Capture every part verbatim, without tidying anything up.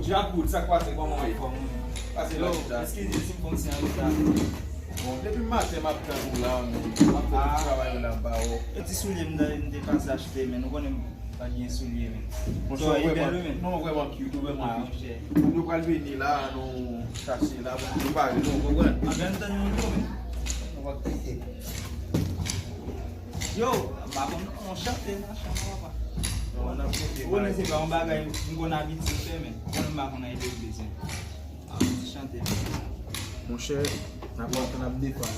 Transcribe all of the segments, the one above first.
Djak Wood, sa k pase? Kòman w ye? Kòman w ye? Pase la chita. Eskize si m fè yon ti an reta. Bon, depi maten m ap tann ou la, men m ap fè tout travay yo la m pa wè w. E ti soulye m dayè m te pase achte, men nou konnen m pa t gen soulye, men. Monchè, ou vrèman, non, ou vrèman cute, ou vrèman cute. Moun yo pral vini la, nou chache la, bon, nou pare, nou konprann. Anben, m tann moun yo, men. Yo, m pa konn non, on chante nan chanm papa. Non, n ap chante. Ou konnen se pa yon bagay m konn abitye fè, men ou konnen m pa konn al legliz, men. A, m ti chante. Monchè, n ap, n ap defann.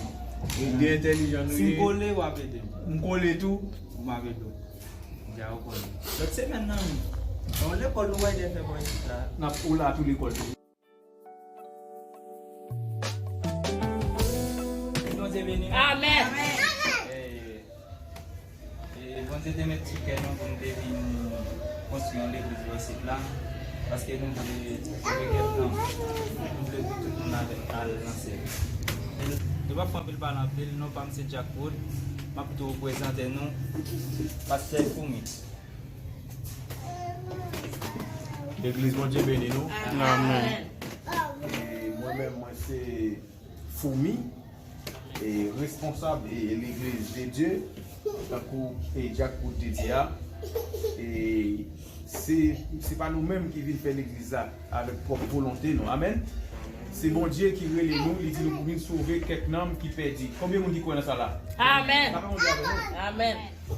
Nèg entèlijan nou ye. Si m kole, w ap ede m. M kole tou, ou m ap ede w. Deja ou konnen. Lòt semèn nan, wi. Yon lekòl nou pral fè bò isit la. N ap ou la tou lekòl tou. Bondye beni nou. Amèn. E, e, Bondye te met sou kè nou pou nou te vin konstwi yon legliz bò isit la, paske nou vle, nou vle gen tan, nou vle pou tout moun al, al nan syèl. Nou p ap pran anpil pale anpil, non pa m se Djak Wood, m ap tou prezante nou Pastè Foumi. Legliz Bondye beni nou. Amèn. E mwen menm, mwen se Foumi, e responsab e legliz de Dye, tankou e Djak Wood te di a. E se, se pa nou menm ki vin fè legliz la avèk pwòp volonte nou. Amèn. Se Bondye ki rele nou, li di nou pou vin sove kèk nanm ki pèdi. Konbyen moun ki kwè nan sa la? Amèn. Papa Bondye avè nou. Amèn.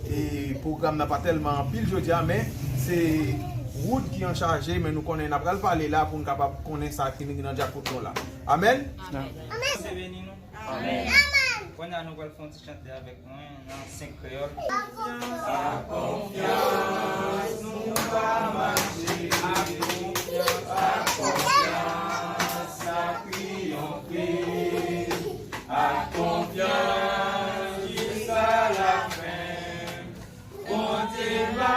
E pwogram nan pa tèlman anpil jodi a, men se Wood ki an chaje, men nou konnen n ap pral pale la pou n kapab konnen sa ki nan Djak Wood nou la. Amèn. Amèn. Bondye beni nou. Amèn. Kounye a nou pral fè yon ti chante avèk mwen nan senk kreyòl. A konfyans nou va mache. A konfyans, a konfyans, n ap triyonfe. Ak konfyans jiska lafen, Bondye va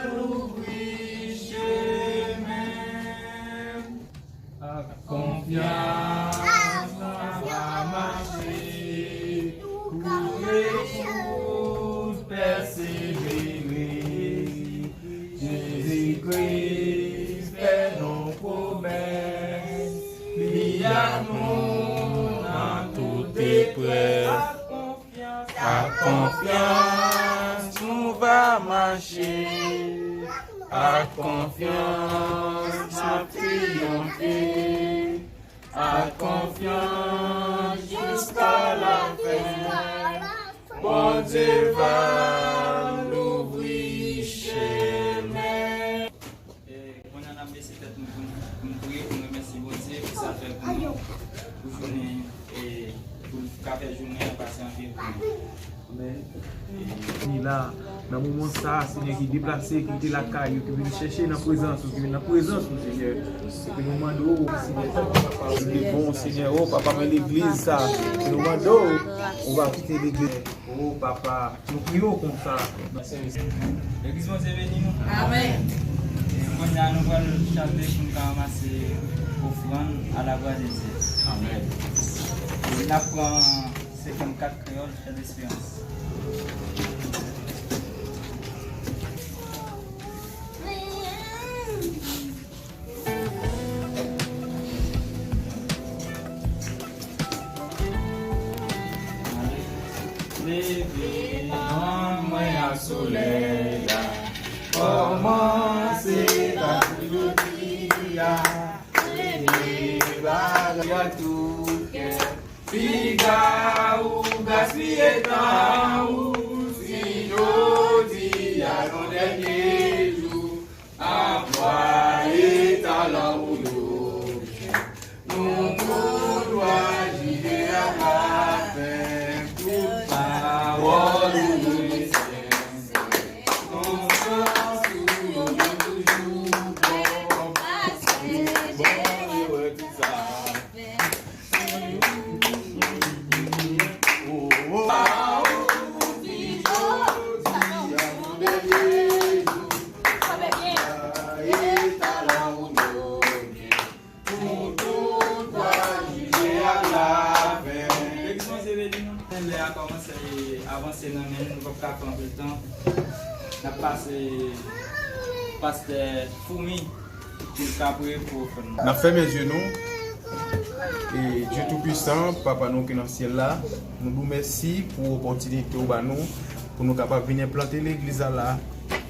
louvri chemen. Ak konfyans, n ap mache, koure kout, pèsevere. Jezikri fè nou pwomès, li ak nou nan tout eprèv. Ak konfyans nou va mache, ak konfyans n ap triyonfe. Ak konfyans jiska lafen, Bondye va louvri chemen. E, kounye a n ap bese tèt nou pou n, pou n priye, pou n remèsye Bondye pou sa l fè pou nou, pou jounen, e, pou l ka fè jounen an pase anpil pou nou. Amèn. Ni la, nan moman sa, Senyè, ki deplase, ki kite lakay yo, ki vin chèche nan prezans ou, ki vin nan prezans ou, Senyè. E ke nou mande w, Senyè, pou li bon, Senyè, o Papa, men legliz sa, ke nou mande w, ou va kite legliz. O Papa, nou priye w konsa. Legliz Bondye beni nou. Amèn. Kounye a nou pral chante pou n ka ranmase ofrann a la glwa de Dye. Amèn. E n ap pran senkannkat kreyòl, Chant d'Espérance. Leve nanm mwen ak solèy la, kòmanse pa jodi a, leve bagay ak tout kè, piga ou gaspiye tan ou, si jodi a yon dènye jou, anplwaye talan ou yo byen. Nou tout dwa jije a lafen, tout pawòl ou yo li senp. Konfyans ou yo toujou bon, pase bon, yo wè tout sa. Lè a kòmanse avanse nan men nou, nou p ap ka pran anpil tan. N ap pase pastè Foumi. Pou l ka priye pou ofrann nan. N ap fèmen zye nou. E Dye Toupisan, Papa nou ki nan syèl la, nou di w mèsi pou opòtinite w ba nou, pou nou kapab vin enplante legliz la la.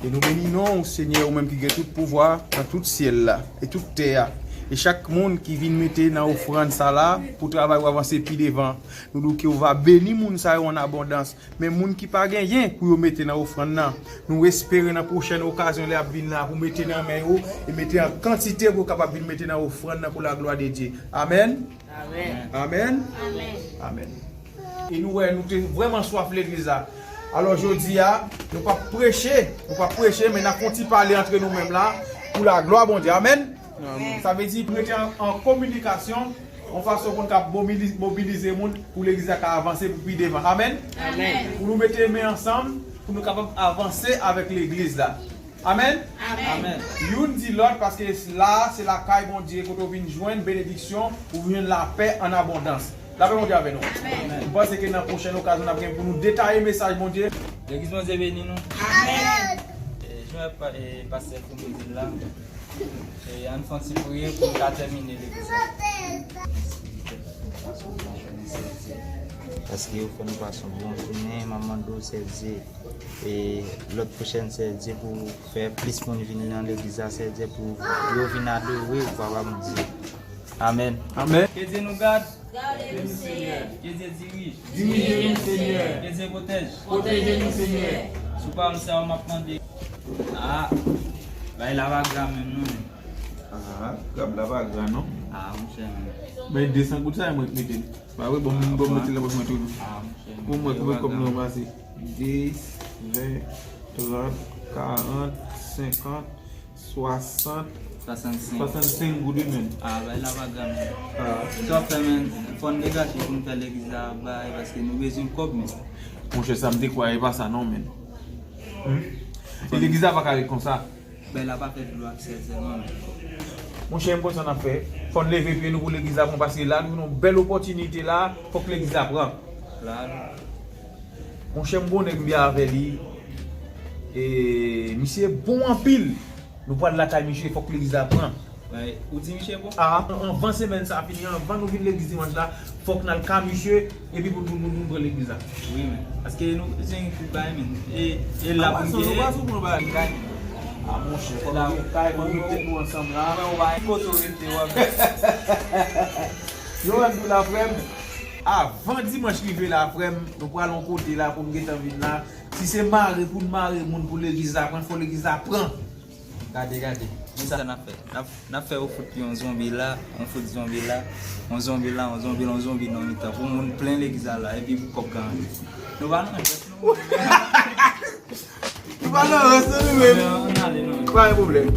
E nou beni non w, Senyè, ou menm ki gen tout pouvwa nan tout syèl la e tout tè a. E chak moun ki vin mete nan ofrann sa la pou travay w avanse pi devan, nou di w ke w va beni moun sa yo an abondans. Men moun ki pa genyen pou yo mete nan ofrann nan, nou espere nan pwochèn okazyon lè y ap vin la pou mete nan men yo e mete an kantite pou yo kapab vin mete nan ofrann nan pou laglwa de Dye. Amèn. Amèn. Amèn. Amèn. E nou wè, nou te vrèman swaf legliz la. Alò, jodi a, nou p ap preche, nou p ap preche, men n ap fè yon ti pale antre nou menm la, pou laglwa Bondye. Amèn. Amèn. Sa vle di, nou rete an, an kominikasyon, yon fason pou n ka mobilize, mobilize moun, pou legliz la ka avanse pou pi devan. Amèn. Amèn. Pou nou mete men ansanm, pou nou kapab avanse avèk legliz la. Amèn. Amèn. Amèn. Youn di lòt, paske la, se lakay Bondye, kote w vin jwenn benediksyon, ou vin jwenn lapè an abondans. Lapè Bondye avè nou. Amèn. M panse ke nan pwochèn okazyon, n ap gen pou nou detaye mesaj Bondye. Legliz Bondye beni nou. Amèn. E, jan pa, e, pastè Foume di l la, e, ann fè yon ti priye pou n ka tèmine legliz la. Paske ou fè nou pase yon bon jounen, m ap mande w, Sèl Dye, e lòt pwochèn, Sèl Dye, pou fè plis moun vin nan legliz la, Sèl Dye, pou yo vin adore ou, Papa Bondye. Amèn. Amèn. Ke Dye nou gad. Gade nou, Senyè. Ke Dye dirije. Dirije nou, Senyè. Ke Dye pwotèje. Pwoteje nou, Senyè. Sou pawòl sa yo, m ap mande. Ah, bay la pa gra menm non, men. Ah, grab la pa gra non. Ah, monchè, men. Men de san goud sa, mwen k mete l. Pa vre, bon, bon, mete l nan pòch mwen tou. Ah, monchè, men. Pou mwen, koupe kòb nou ranmase. Dis, ven, trant, karant, senkant, swasant, swasannsenk. Swasannsenk goud, wi, men. Ah, bay la pa gra, men. Ah. Sa w ap fè, men, fò n degaje pou n fè legliz la bay, paske nou bezwen kòb, men. Monchè, sa m te kwè, e pa sa non, men. Hmm? E legliz la pa ka ret konsa. Bay la pa fè dlo ak sèl sèlman, men. Monchè, m konn sa n ap fè. Fò n leve pye nou pou legliz la pran, paske la, nou gen yon bèl opòtinite la, fòk legliz la pran. Klalo. Monchè, m gon nèg m byen avè li. E misye bon anpil. Nou pral lakay misye, fòk legliz la pran. Bay, ou di misye bon? Ah, an, anvan semèn sa fini, anvan nou vin legliz dimanch la, fòk n al ka misye, epi pou, pou, pou nou pran legliz la. Wi, men. Paske nou, se yon kout bay, men. E, e la pou nou gen. Ah, monchè, fò nou gen kay, fò nou met tèt nou ansanm la. Mwen, ou pa gen kote w rete, w ap. Yo, m di w la, frè m. Avan dimanch rive la, frè m, nou pral yon kote la pou m gentan vin la. Si se mare pou n mare moun pou legliz la pran, fò legliz la pran. Gade, gade. Men sa n ap fè. N ap, n ap fè yo fout yon zonbi la, yon fout zonbi la, yon zonbi la, yon zonbi la, yon zonbi nan mitan. Pou moun plen legliz la la, epi pou kòb ka antre. Nou pa nan jwèt, non. Nou pa nan rans, non, nou menm. Ann ale, non. Pa gen pwoblèm.